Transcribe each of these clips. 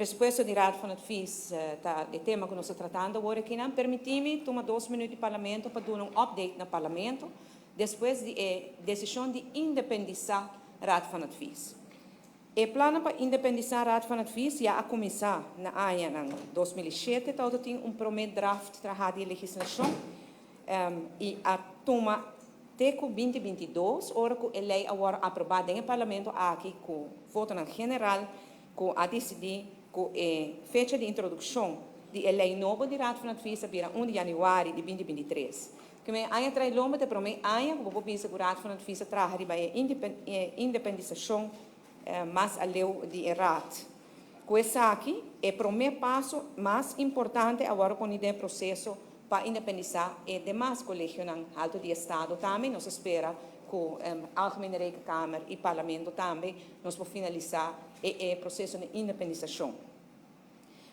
Presupuesto di Raad van Advies ta e tema ku nos ta tratando awor akinan. Permití mi tuma 2 minüt di parlamento pa duna un update na parlamento despues di e desishon di independisá Raad van Advies. E plan pa independisá Raad van Advies ya a kuminsá na aña 2007, tabatin un promé draft trahá di legislashon i a tuma te ku 2022, ora ku e lei a wòrdu aprobá den parlamento aki ku voto general, ku a disidí ku e fecha di introdukshon di e lei nobo di Raad van Advies a bira 1 di yanüari di 2023. Ke men aña tras lomba ta promé aña ku bo bisa ku Raad van Advies a traha riba e independisashon mas aleu di raad. Ku esaki, e promé paso mas importante awor ku e proseso pa independisá e demas kolegionan haltu di estado tambe. Nos ta spera ku Algemene Rekenkamer i parlamento tambe nos por finalisá e proseso di independisashon.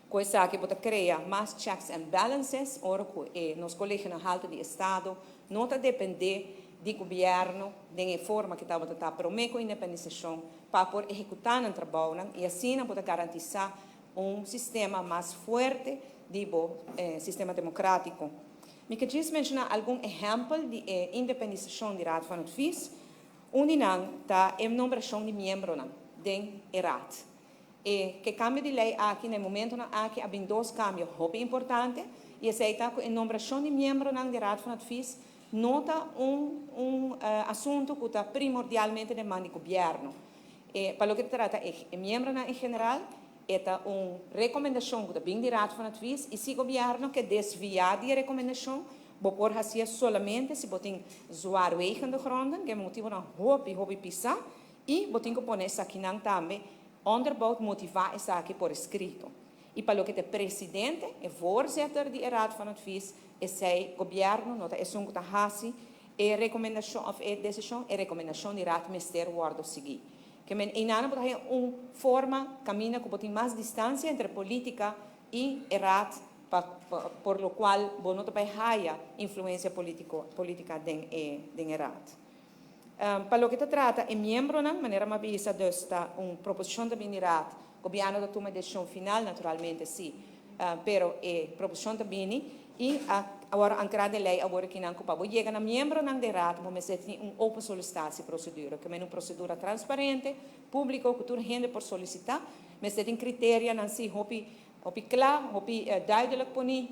Ku esaki bo ta krea mas checks and balances, ora ku nos kolegionan haltu di estado no ta dependé di gobièrnu den forma ku tabata promé ku independisashon pa por ehekutá nan trabou i asina por garantisá un sistema mas fuerte di sistema demokrátiko. Mi ke menshoná algun ehèmpel di independisashon di Raad van Advies. Un di nan ta e nombrashon di miembronan den raad. E ku kambio di lei aki, na momentonan aki, a bin dos kambio hopi importante, i esei ta ku e nombrashon di miembronan di Raad van Advies no ta un asuntu ku ta primordialmente di man di gobièrnu. Pa loke ta trata e miembronan en general, ta un rekomendashon ku ta bin di Raad van Advies i si gobièrnu ke desviá di rekomendashon, bo por hasié solamente si bo tin zwaarwegende gronden, ku e motivonan hopi, hopi pisá, i bo tin ku pone esakinan tambe onderbouwd, motivá esaki por eskrito. I pa loke ta presidente, e voorzitter di Raad van Advies, esei gobièrnu no ta esun ku ta hasi e rekomendashon òf e desishon, e rekomendashon di raad mester wòrdu siguí. Ke men einan bo ta un forma kaminda ku tin mas distansia entre polítika i raad, pa, por lo kual bo no ta bai haya influensia polítiko den raad. Pa loke ta trata e miembronan, manera m'a bisa, dus ta un proposishon tambe di raad, gobièrnu ta tuma desishon final, naturalmente si, pero e proposishon tambe i awor ankrá den lei awor ku nan pa yega na miembronan di raad, bo mester tin un open sollicitatieprocedure, ke men un prosedura transparente, públiko, ku tur hende por solisitá, mester tin kriterionan si hopi hopi kla, hopi duidelijk poni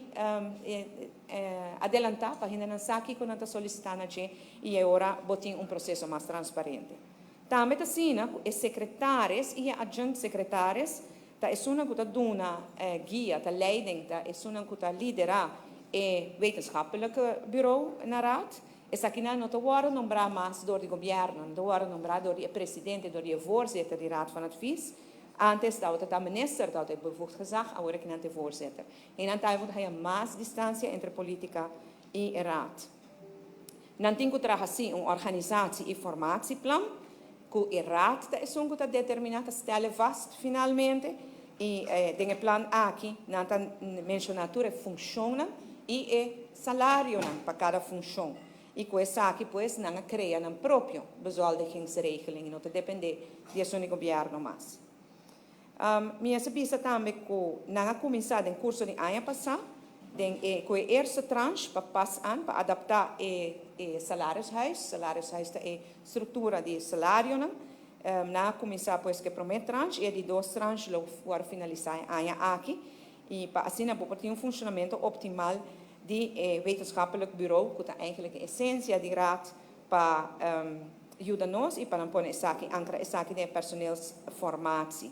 adelantá pa hendenan sa kiko nan ta solisitá na dje i awor bo tin un proseso mas transparente. Tambe ta asina, e secretaris i e adjunct secretaris ta esunnan ku ta duna guia, ta leiding, ta esunnan ku ta liderá e wetenschappelijk bureau na raad. Esakinan no ta wòrdu nombrá mas dor di gobièrnu, no ta wòrdu nombrá dor di presidente, dor di voorzitter di Raad van Advies. Antes tabata minister, tabata bevoegd gezag, awor aki ta voorzitter. I nan ta haya mas distansia entre polítika i raad. Nan tin ku traha asina un organisatie i formatieplan, ku e raad ta esun ku ta determiná, ta stellen vast finalmente, i den e plan aki nan ta menshoná tur e funshonnan i e salarionan pa kada funshon. I ku esaki, pues, nan a krea nan propio bezoldigingsregeling i no ta dependé di esun gobièrnu mas. Mi a bisa tambe ku nan a kuminsá den kurso di aña pasá, den e ku e eerste tranche pa pas aan, pa adaptá e salarishuis, salarishuis ta e struktura di salarionan. Nan a kuminsá, pues, ku e promé tranche i e di dos tranche lo wòrdu finalisá aña aki i pa asina por tin un funshonamentu optimal di wetenschappelijk bureau, ku ta eigenlijk e esensia di raad pa yuda nos i pa nan pone esaki, ankra esaki den personeelsformatie.